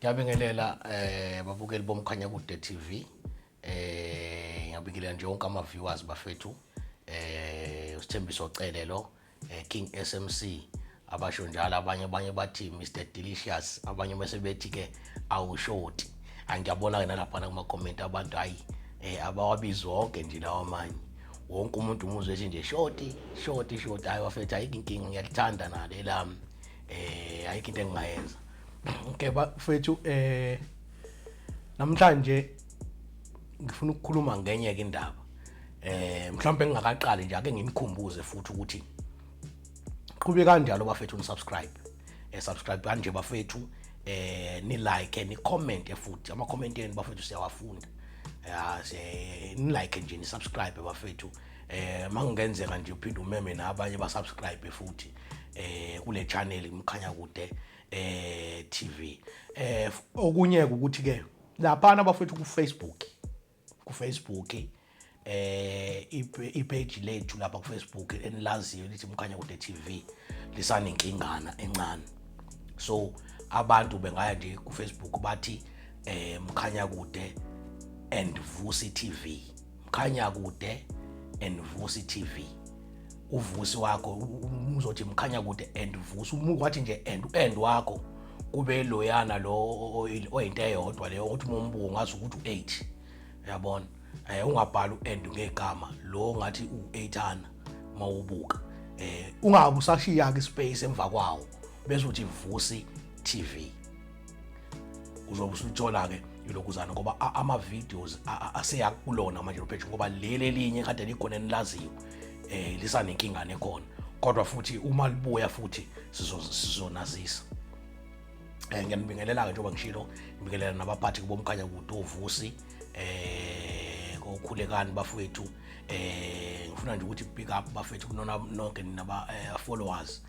Ngiyabingelela babukeli boMkhanyakude TV. Ngiyabingelela nje wonke ama viewers bafethu. Usithembiso Cele lo, King SMC abasho njalo, abanye bathi Mr Delicious, abanye bese bethi ke awushoti. Angiyabona ke nalapha kuma comment abantu, hayi, abawabizi wonke nje lawa amanye. Wonke umuntu umuzwe ethi nje shoti, shoti, shoti. Hayi bafethu, ayikho inkinga, ngiyalithanda nalo elami. Ayikho into engingayenza. Okay bafethu, namhlanje ngifuna ukukhuluma ngenye ke indaba. Mhlawumbe ngingakaqali nje, ake nginikhumbuze futhi ukuthi qhube kanjalo bafethu, ni subscribe. Subscribe kanje bafethu, ni like, ni comment futhi. Ama comment yenu bafethu siyawafunda. Ya, ni like nje, ni subscribe bafethu. Mangenzeka nje uphinde umeme nabanye ba subscribe futhi kule channel Mkhanyakude TV. Okunye ukuthi ke lapha bafethu ku Facebook i-page lethu lapha ku Facebook enilaziyo lithi Mkhanyakude TV lisanenkingana encane. So abantu bengaya nje ku Facebook bathi Mkhanyakude and Vusi TV, Mkhanyakude and Vusi TV. Uvusi wakho uzothi Mkhanyakude and Vusi, wathi nje and wakho kube loyana lo oyinto eyodwa leyo ukuthi uma umbuko ngazi ukuthi u8, uyabona. Ungabhala u-and ngegama lo ngathi u8 ana mawubuka, ungabe usashiya ke space emva kwawo, bese uthi Vusi TV, uzobe usuthola ke ilokhuzana, ngoba ama videos aseya kulona manje lo page, ngoba leli elinye kade likhona enilaziyo lisanenkinga nekhona, kodwa futhi uma libuya futhi sizonazisa. Ngiyanibingelela ke njengoba ngishilo, ngibingelela nabaphathi kuboMkhanyakude, oVusi, kokhulekani bafowethu. Ngifuna nje ukuthi big up bafethu kunona nonke nina ba followers.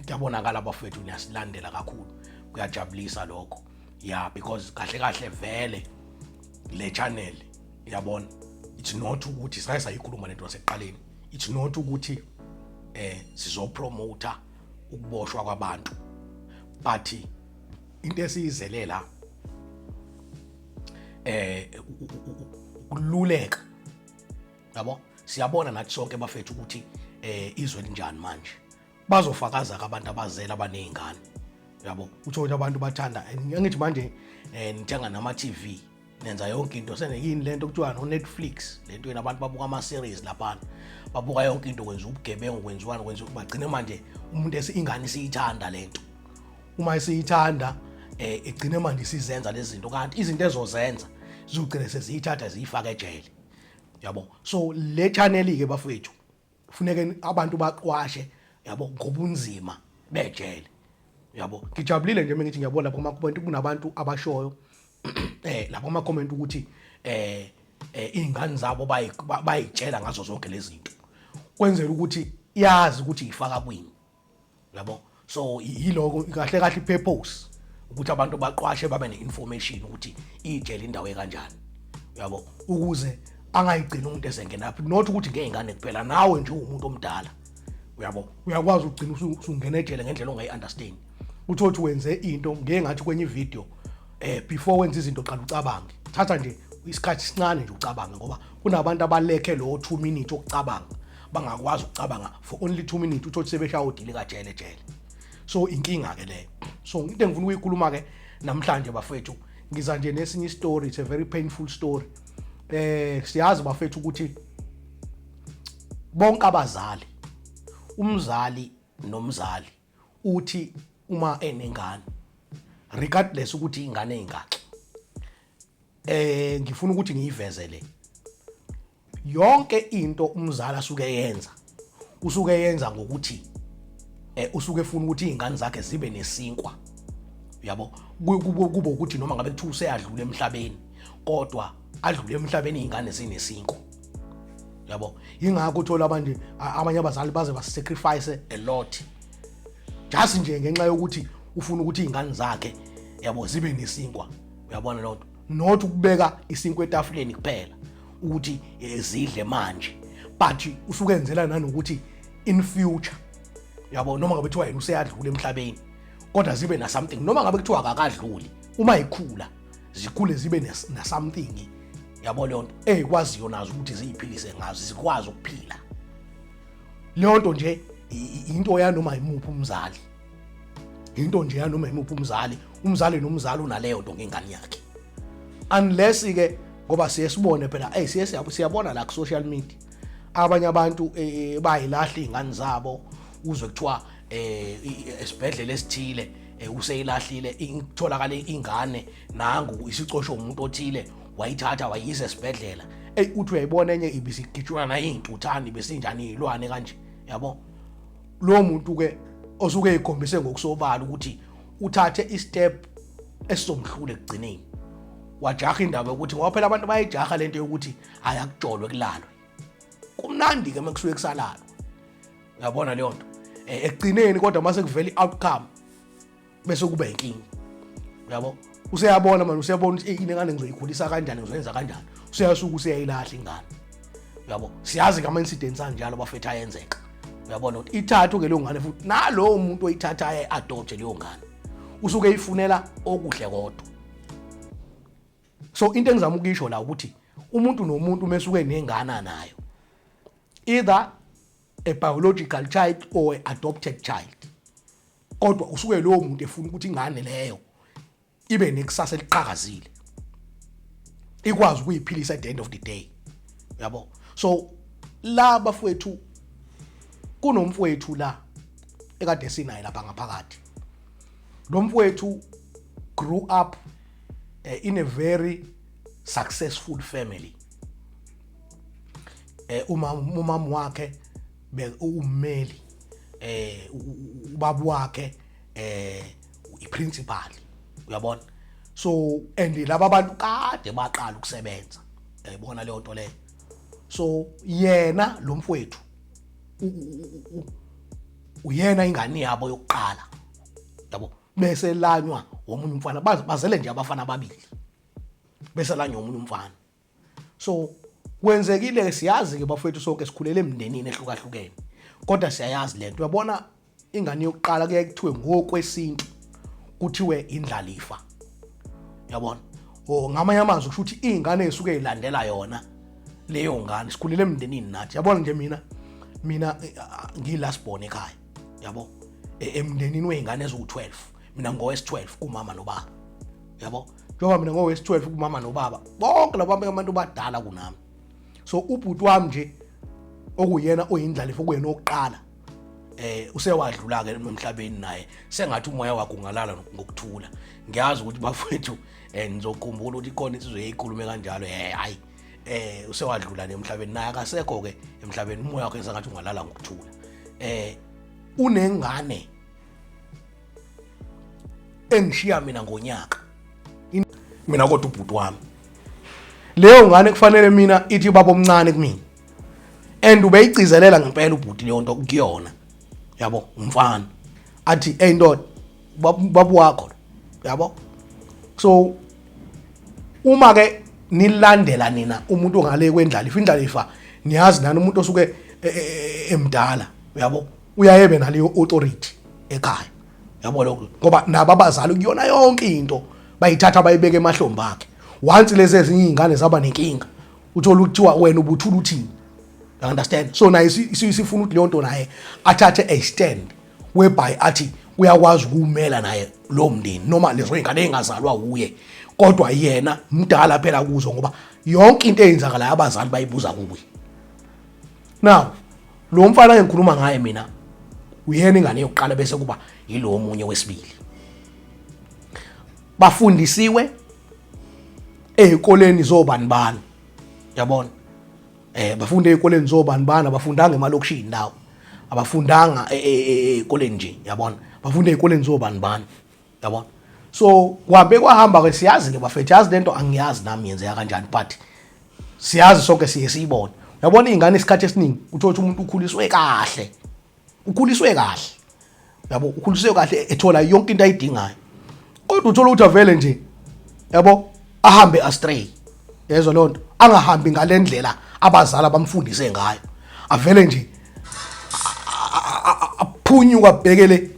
Kuyabonakala bafethu niyasilandela kakhulu, kuyajabulisa lokho, yeah, because kahle kahle vele le channel, uyabona, it's not ukuthi saye sayikhuluma lento wasekuqaleni, it's not ukuthi sizopromota ukuboshwa kwabantu, but into esiyizelela ukululeka, yabo. Siyabona nathi sonke bafethu ukuthi izwe linjani manje. Bazofakaza abantu abazela abanezingane, yabo. Uthole abantu bathanda, angithi manje nithenga nama TV, nenza yonke into, seneyini lento kuthiwa no Netflix, lento yena abantu babuka ama series laphana, babuka yonke into, kwenza ubugebengu, kwenziwani, kwenziwa, bagcine manje umuntu ingane isiyithanda lento. Uma isiyithanda igcine manje isizenza lezi zinto, kanti izinto ezozenza zizogcine seziyithatha ziyifaka ejele, yabo. So le channel ke bafethu kufuneke abantu baqwashe, yabo, ngobunzima bejele, yabo. Ngijabulile nje mengithi ngiyabona lapha kuma comment kunabantu abashoyo lapha kuma comment ukuthi izingane zabo bayitshela ngazo zonke lezi zinto, kwenzela ukuthi yazi ukuthi ifaka kwini, yabo. So yiloko kahle kahle i-purpose, ukuthi abantu baqwashe, babe ne-information ukuthi ijele indawo ekanjani, yabo, ukuze angayigcini umuntu esengenaphi. Not ukuthi ngey'ngane kuphela, nawe nje uwumuntu omdala, uyabo, uyakwazi ukugcina usungena ejele ngendlela ongayi-understand. Uthole ukuthi wenze into ngeke ngathi kwenye ivideo, before wenza izinto qala ucabange, thatha nje isikhathi esincane nje ucabange, ngoba kunabantu abalekhe lo 2 minutes okucabanga, bangakwazi ukucabanga for only 2 minutes, uthole sebeshaya udili kajele jele. So inkinga ke leyo. So into engifuna ukuyikhuluma ke namhlanje bafethu, ngiza nje nesinye story, it's a very painful story. Siyazi bafethu ukuthi bonke abazali, umzali nomzali uthi uma enengane, regardless ukuthi ingane ingaki, ngifuna ukuthi ngiyivezele yonke into umzali asuke yenza, usuke yenza ngokuthi usuke efuna ukuthi izingane zakhe zibe nesinkwa, yabo, kube ukuthi noma ngabe kuthiwa useyadlula emhlabeni, kodwa adlule emhlabeni izingane zinesinkwa, yabo. Ingakho uthola abantu, abanye abazali baze basacrifice a lot just nje ngenxa yokuthi ufuna ukuthi izingane zakhe, yabo, zibe nesinkwa, uyabona lonto. Not ukubeka isinkwa etafuleni kuphela ukuthi zidle manje, but usukenzela nanokuthi in future, yabo, noma ngabe kuthiwa yena useyadlula emhlabeni, Kodwa zibe na something, noma ngabe kuthiwa akakadluli, uma ikhula zikhule zibe na something, yabo, leyo nto eyikwaziyo nazo ukuthi ziyiphilise ngazo, zikwazi ukuphila. Leyo nto nje into yanoma imuphi umzali, into nje yanoma imuphi umzali, umzali nomzali unaleyo nto ngengane yakhe, unless ke ngoba siye sibone phela, hey, siye siyabona la ku social media abanye abantu bayilahla izingane zabo, uzwe kuthiwa esibhedlela esithile useyilahlile, itholakala ingane nangu isicosho umuntu othile, wayithatha wayisa esibhedlela. Ey, uthi uyayibona enye ibisigijwana nayo iy'ntuthane, besinjani, iy'lwane kanje, yabo. Lowo muntu ke osuke eyikhombise ngokusobala ukuthi uthathe i-step esizomhlula ekugcineni, wajaha indaba yokuthi, ngoba phela abantu bayayijaha lento yokuthi ayakujolwe kulalwe, kumnandi-ke uma kusuke kusalalwa, uyabona leyo nto. Ekugcineni kodwa mase kuvela i-outcome bese kuba inkinga, uyabo. Useyabona manje, useyabona ukuthi ingane ngizoyikhulisa kanjani, ngizoyenza kanjani, useyasuka useyayilahla ingane, uyabo. Siyazi ke ama-incidents anjalo, bafethu, ayenzeka, uyabona, ukuthi ithathwe-ke leyo ngane, futhi nalowo muntu oyithatha aye-adopte leyo ngane usuke eyifunela okuhle kodwa. So into engizama ukuyisho la ukuthi umuntu nomuntu uma esuke nengane nayo, either a biological child or a adopted child, kodwa usuke lowo muntu efuna ukuthi ingane leyo ibe nekusasa eliqhakazile, ikwazi ukuyiphilisa at the end of the day, yabo. So la bafowethu, kunomfowethu la ekade sinaye lapha ngaphakathi. Lo mfowethu grew up in a very successful family. Umama wakhe ummeli, ubaba wakhe i-principal, uyabona. So and laba bantu kade baqala ukusebenza, uyayibona leyo nto leyo. So yena lo mfowethu uyena ingane yabo yokuqala, yabo, bese lanywa womunye umfana, bazele nje abafana ababili, bese lanywa omunye umfana. So kwenzekile, siyazi ke bafowethu, sonke sikhulele emndenini ehlukahlukene, kodwa siyayazi lento, uyabona, ingane yokuqala kuyaye kuthiwe ngokwesintu kuthiwe indlalifa, uyabona, o ngamanye amazwi kusho ukuthi iy'ngane ey'suke y'landela yona leyo ngane. Sikhulele emndenini nathi, yabona nje, mina ngiyi-last born ekhaya, yabo, emndenini wey'ngane eziwu-12, mina ngowesi-12 kumama nobaba, yabo. Njengoba mina ngowesi-12 kumama nobaba, bonke labo abantu badala kunami. So ubhuti wami nje okuyena oyindlalifa, okuyena owokuqala, usewadlula ke emhlabeni naye, sengathi umoya wakhe ungalala ngokuthula. Ngiyazi ukuthi bafethu nizokhumbula ukuthi ikhona insizwe eyikhulume kanjalo. Hayi, usewadlula nemhlabeni naye, akasekho ke emhlabeni, umoya wakhe sengathi ungalala ngokuthula. Unengane engishiya mina ngonyaka mina, kodwa ubhuti wami, leyo ngane kufanele mina ithi baba omncane kumina, and ubeyigcizelela ngempela ubhuti leyo nto kuyona, yabo, umfana athi, "Hey ndoda, babu wakho," yabo. So uma ke nilandela nina umuntu ongale kwendlalifa, indlalifa niyazi nani, umuntu osuke emdala, uyabo, uyayebe naleyo authority ekhaya, yabo lokho, ngoba nabo abazali kuyona yonke into bayithatha bayibeka emahlombe akhe. Once lezi ezinye izingane zaba nenkinga, uthola ukuthiwa wena ubuthula uthini, you understand? So naye sifuna ukuthi leyo nto naye athathe a stand whereby athi uyakwazi ukumela naye lo mndeni noma lezo ingane engazalwa uye, kodwa yena mdala phela kuzo, ngoba yonke into eyenzakalayo abazali bayibuza kuye. Now lo mfana engikhuluma ngaye mina uyena ingane yokuqala, bese kuba yilo omunye wesibili. Bafundisiwe ezikoleni zobani bani, yabona, bafunde ezikoleni zobani bani, abafundanga emalokishini lawo, abafundanga ezikoleni nje, yabona, bafunde ezikoleni zobani bani, yabona. So kuhambe kwahamba ke, siyazi ke bafethu, yazi lento, angiyazi nami yenzeka kanjani, but siyazi sonke, siye siyibone, uyabona. Iy'ngane isikhathi esiningi uthola ukuthi umuntu ukhuliswe kahle, ukhuliswe kahle, yabo, ukhuliswe kahle, ethola yonke into ayidingayo, kodwa uthola ukuthi avele nje, yabo, ahambe astray, yezwa leyo nto, angahambi ngale ndlela abazali abamfundise ngayo, avele nje aphunyuka abhekele.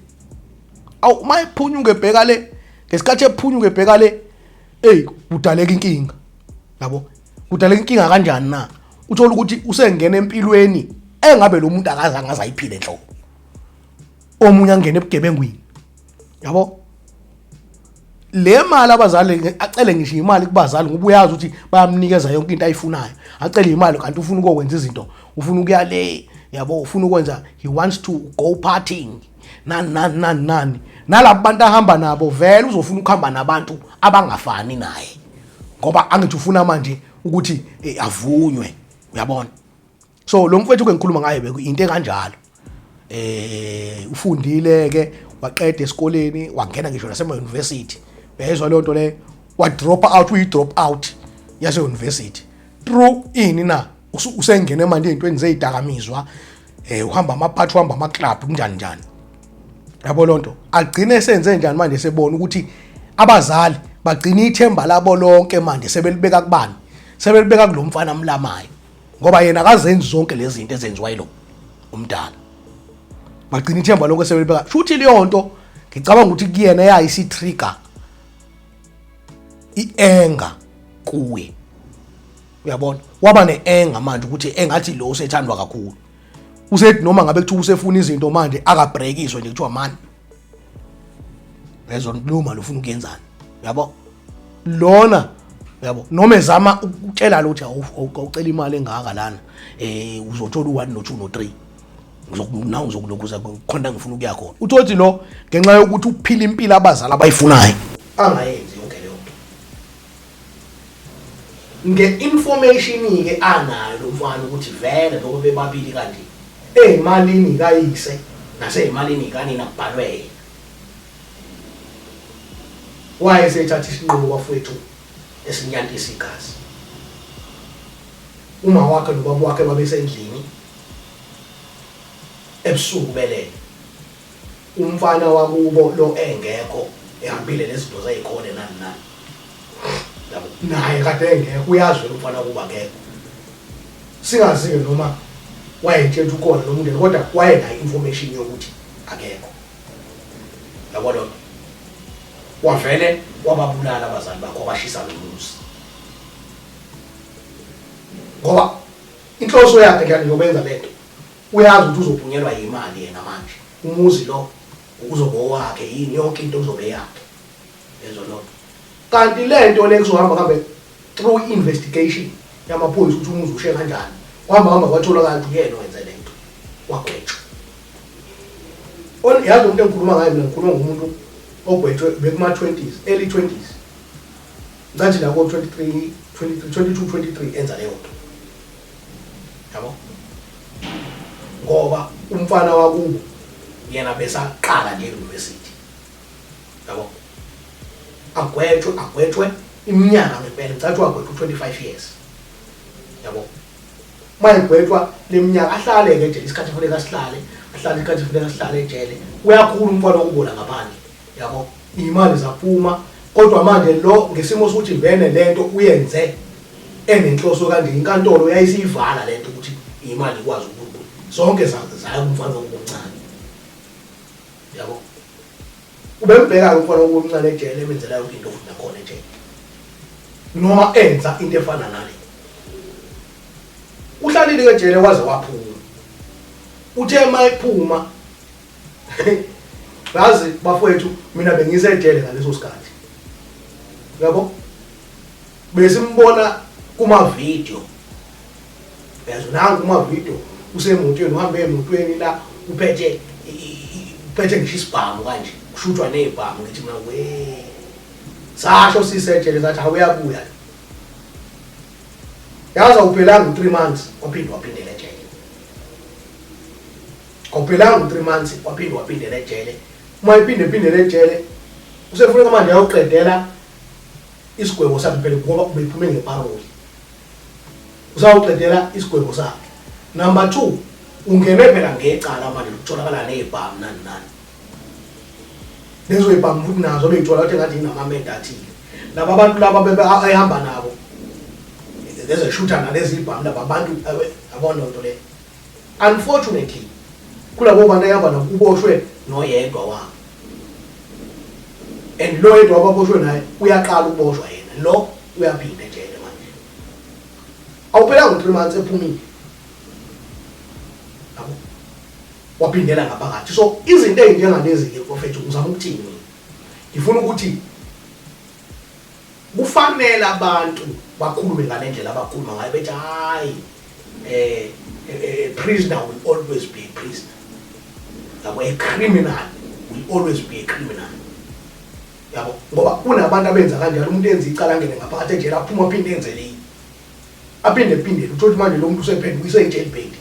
Awu, uma ephunyuka ebheka le, ngesikhathi ephunyuka ebheka le, eyi, kudaleka inkinga, yabo. Kudaleka inkinga kanjani na? Uthola ukuthi usengena empilweni engabe lo muntu akazange azayiphile nhlobo. Omunye angene ebugebengwini, yabo. Le mali abazali, acele ngisho imali kubazali ngoba uyazi ukuthi bayamnikeza yonke into ayifunayo. Acele imali kanti ufuna ukwenza izinto, ufuna ukuya le, yabo, ufuna ukwenza, he wants to go partying, nani nani nani nani. Nalabo bantu ahamba nabo vele uzofuna ukuhamba nabantu abangafani naye, ngoba angithi ufuna manje ukuthi avunywe, uyabona. So lo mfowethu ke ngikhuluma ngaye beku into enganjalo. Ufundile ke, waqeda esikoleni, wangena ngisho nasema university, uyayizwa leyo nto le. Wa drop out, uyi drop out yase university through ini na? Usengene manje ezintweni zezidakamizwa, uhamba amaphathi, uhamba ama club, kunjani njani, yabo. Lonto agcine senze njani manje? Sebona ukuthi abazali bagcina ithemba labo lonke manje sebelibeka kubani? Sebelibeka kulomfana amlamayo, ngoba yena akazenzi zonke lezi zinto ezenziwa yilo umdala. Bagcina ithemba lonke sebelibeka shuthi leyo nto. Ngicabanga ukuthi kuyena yayisi-trigger i-anger kuye, uyabona. Waba ne-anger manje ukuthi engathi lo usethandwa kakhulu, usethi noma ngabe kuthiwa usefuna izinto manje, akabrekiswe nje, kuthiwa mani lezo lo mali ufuna ukuyenzani, uyabo lona, uyabo. Noma ezama ukutshela lo ukuthi awucela imali engaka lana, uzothola u1 no2 no3, ngizokunawo, ngizokulokhuza khona ngifuna ukuya khona. Uthothi lo ngenxa yokuthi uphila impilo abazali abayifunayo, angayenzi yonke leyo nto. Nge-information ke anayo lo mfana ukuthi vele lokho bebabili kanje eyimalini kayise naseyimalini kanina kubhalwe yena, wayesethatha isinqumo, bafowethu, esinyantisa igazi. Uma wakhe nobaba wakhe babesendlini ebusuku belele, umfana wakubo lo engekho, ehambile nezinto zeyikhona nani nani, yabo. Naye kade engekho, uyazi vele umfana kuba akekho. Singazi-ke noma wayetshela ukuthi ukhona noma ungene, kodwa wayenayo information yokuthi akekho, yabo. Lona wavele wababulala abazali bakho, wabashisa nomuzi, ngoba inhloso yakhe njalo yokwenza lento, uyazi ukuthi uzophunyelwa yimali yena manje, umuzi lo uzobe owakhe yini, yonke into uzobe yakhe lezo lonto. Kanti lento le kuzohamba kambe through investigation yamaphoyisa ukuthi umuzi ushe kanjani. Kwahamba hamba kwatholakala ukuthi uyena owenze lento, wagwetshwa. Yazi umuntu engikhuluma ngaye mina, ngikhuluma ngomuntu ogwetshwe bekuma-20s, early 20s, ngathi la ko-23, 23, 22, 23 enza leyo nto, yabo, ngoba umfana wakubo yena besaqala nje e-university, yabo. Agwetshwe, agwetshwe iminyaka ngempela, ngicathi wagwetshwa u-25 years, yabo. Uma egwetshwa leminyaka, ahlale-ke ejele isikhathi efuneka asihlale, ahlale isikhathi efuneka asihlale ejele. Uyakhula umfana wokubola ngaphandle, yabo, iy'mali zaphuma. Kodwa manje lo ngesimo sokuthi vele lento uyenze enenhloso kanje, inkantolo yayisiyivala lento ukuthi imali ikwazi ukuthi zonke zaya kumfana wokuncane, yabo. Ubembheka-ke umfana wokuncane ejele, emenzela yonke into futhi nakhona ejele noma enza into efana nale. Uhlalile-ke ejele waze waphuma. Uthe uma ephuma, yazi bafowethu, mina bengisejele ngaleso sikhathi, yabo, besimbona kuma-video, yazi, nangu kuma-video usemotweni, uhambe emotweni la, uphethe ngisho isibhamu kanje, kushuthwa ney'bhamu. Ngithi mina, we, sasho sisejele, sathi awuyabuya. Yazi awuphelanga u-3 months, waphinde waphindela ejele. Awuphelanga u-3 months, waphinde waphindela ejele. Uma ephinde ephindele ejele, usefuneka manje ayoqedela isigwebo sakhe phela, ngoba ubephume ngeparoli, usawuqedela isigwebo sakhe. Number 2, ungene phela ngecala manje lokutholakala nezibhamu nani nani. Lezo zibhamu futhi nazo beyithola ukuthi ngathi inamamende athile. Laba bantu laba bebe ayihamba nabo lezi shutha nalezi ibhamu, laba bantu yabona nto le. Unfortunately, kulabo bantu ayihamba nabo kuboshwe noyedwa wabo. And lo yedwa ababoshwe naye uyaqala ukuboshwa yena, lo uyaphinda ejele manje. Awuphelanga u-3 months ephumile, yabo, waphindela ngaphakathi. So izinto ey'njengalezi-ke bafethu, ngizama ukuthini mina? Ngifuna ukuthi kufanele abantu bakhulume ngale ndlela abakhuluma ngayo, bethi hayi, a prisoner will always be a prisoner, yabo, a criminal will always be a criminal, yabo, ngoba kunabantu abenza kanjalo. Umuntu enza icala, angene ngaphakathi ejele, aphuma, aphinde enze leyi, aphinde phindele. Uthole ukuthi manje lo muntu usephenduka ise-jailbird nje.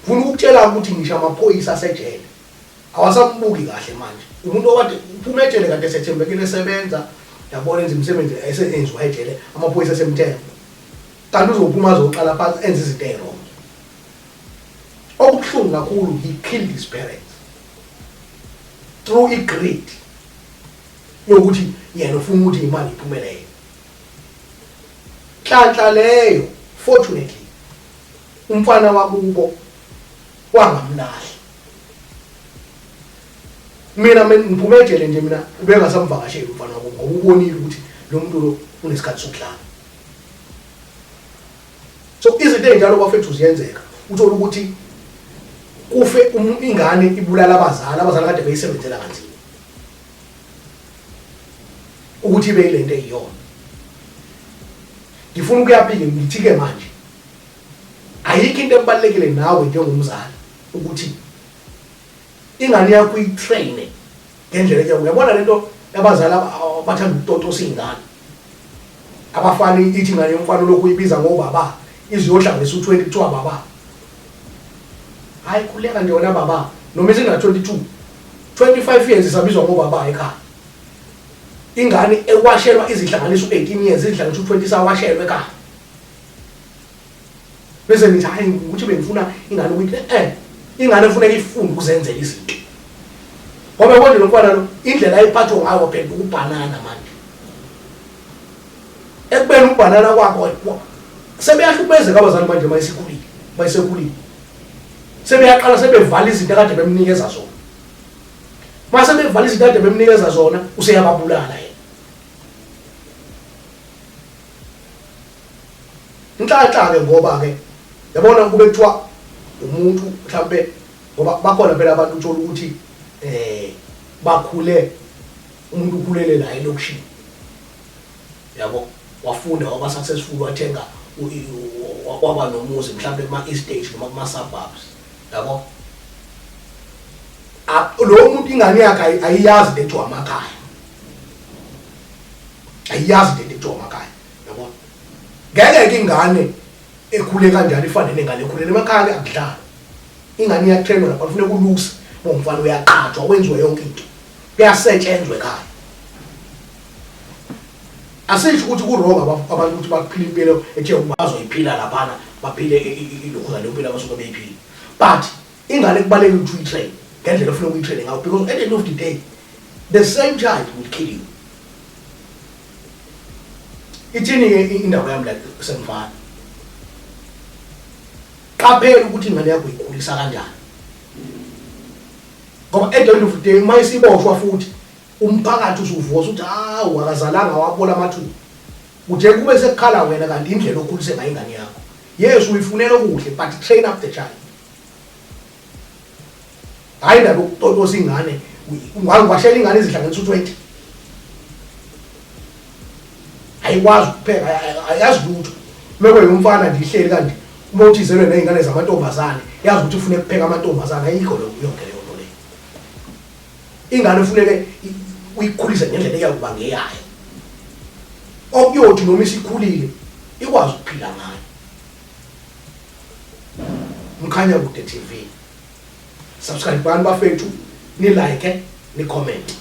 Funa ukukutshela ukuthi ngisho amaphoyisa asejele awasambuki kahle manje umuntu okade uphuma ejele, kade esethembekile, esebenza, yabona, enza imisebenzi esenziwa ejele, amaphoyisa esemthemba, kanti uzophuma azoqala phansi enze izinto ey'wrong. Okubuhlungu kakhulu, he killed his parents through i-greed yokuthi yena ufuna ukuthi imali iphumelele. Nhlanhla leyo, fortunately umfana wakubo wangamlahla. Mina ngiphume ejele nje, mina ubengasamvakasheli umfana wakubo, ngoba ubonile ukuthi lo muntu lo unesikhathi sokudlala. So izinto ey'njalo bafethu ziyenzeka, uthole ukuthi kufe ingane ibulala abazali, abazali kade beyisebenzela kanzima ukuthi ibe yilento eyiyona. Ngifuna ukuyaphi-ke? Ngithi-ke manje ayikho into ebalulekile nawe njengomzali ukuthi ingane yakho uyitraine ngendlela enye. Uyabona lento yabazali abathanda ukutotosa iy'ngane, abafana, ithi ingane yomfana lokhu uyibiza ngobaba, iziyohlanganisa u-20 kuthiwa baba. Hayi, khuleka nje wena baba, noma isina-22 25 years isabizwa ngobaba ekhaya. Ingane ewashelwa izihlanganisa u-18 years, izihlanganisa u-20, isawashelwe ekhaya, bese ngithi hayi, ukuthi bengifuna ingane ukuthi ingane kufuneka ifunde ukuzenzela izinto, ngoba konje lo mfana lo indlela ayiphathwa ngayo waphenduka ubhanana manje. Ekubeni ubhanana kwakho sebeyahlukumezeka abazali manje, mayisikhulile, mayisekhulile, sebeyaqala sebevala izinto akade bemnikeza zona. Mase bevala izinto akade bemnikeza zona, useyababulala yena. Inhlanhla-ke, ngoba-ke yabona, kube kuthiwa umuntu mhlampe, ngoba bakhona phela abantu uthola ukuthi bakhule, umuntu ukhulele la elokishini, yabo, wafunda, waba successful, wathenga, waba nomuzi mhlampe kuma-estate noma kuma-suburbs, yabo. Lo muntu ingane yakhe ayiyazi into ekuthiwa amakhaya, ayiyazi into ekuthiwa amakhaya, yabo. Ngeke-ke ingane ekhule kanjalo ifane nengane ekhulele emakhaya. Akudlalwa, ingane iyatrainwa lapha, kufuneka uluse umfana, uyaqhathwa, wenziwe yonke into, kuyasetshenzwa ekhaya. Asisho ukuthi ku-wrong abantu ukuthi baphile impilo ethe bazoyiphila laphana, baphile ilokhuza leyo mpilo abasuke beyiphila, but ingane kubalulekile ukuthi uyitrain ngendlela ofuna ukuyitrain ngayo, because at the end of the day the same child will kill you. Ithini-ke indawo yami la? Semfana, qaphela ukuthi ingane yakho uyikhulisa kanjani, ngoba at the end of the day uma isiboshwa futhi umphakathi usuvusa ukuthi hawu, akazalanga wabola amathuba, kuje kube sekukhala wena, kanti indlela okhulise ngayo ingane yakho. Yes, uyifunela okuhle, but train up the child. Hhayi indaba yokutotosa ingane, ungawashela ingane izihlanganisa u-20, ayikwazi ukupheka, ayazi lutho. Mekwe yomfana nje ihleli kanje, uma uthi izelwe ney'ngane zamantombazane, yazi ukuthi ufuna ukupheka amantombazane. Ayikho yonke leyo nto leyo. Ingane kufuneke uyikhulise ngendlela eyakuba ngeyayo, okuyothi noma isikhulile ikwazi ukuphila ngayo. Mkhanya Kude TV, subscribe bani bafethu, ni like, ni comment.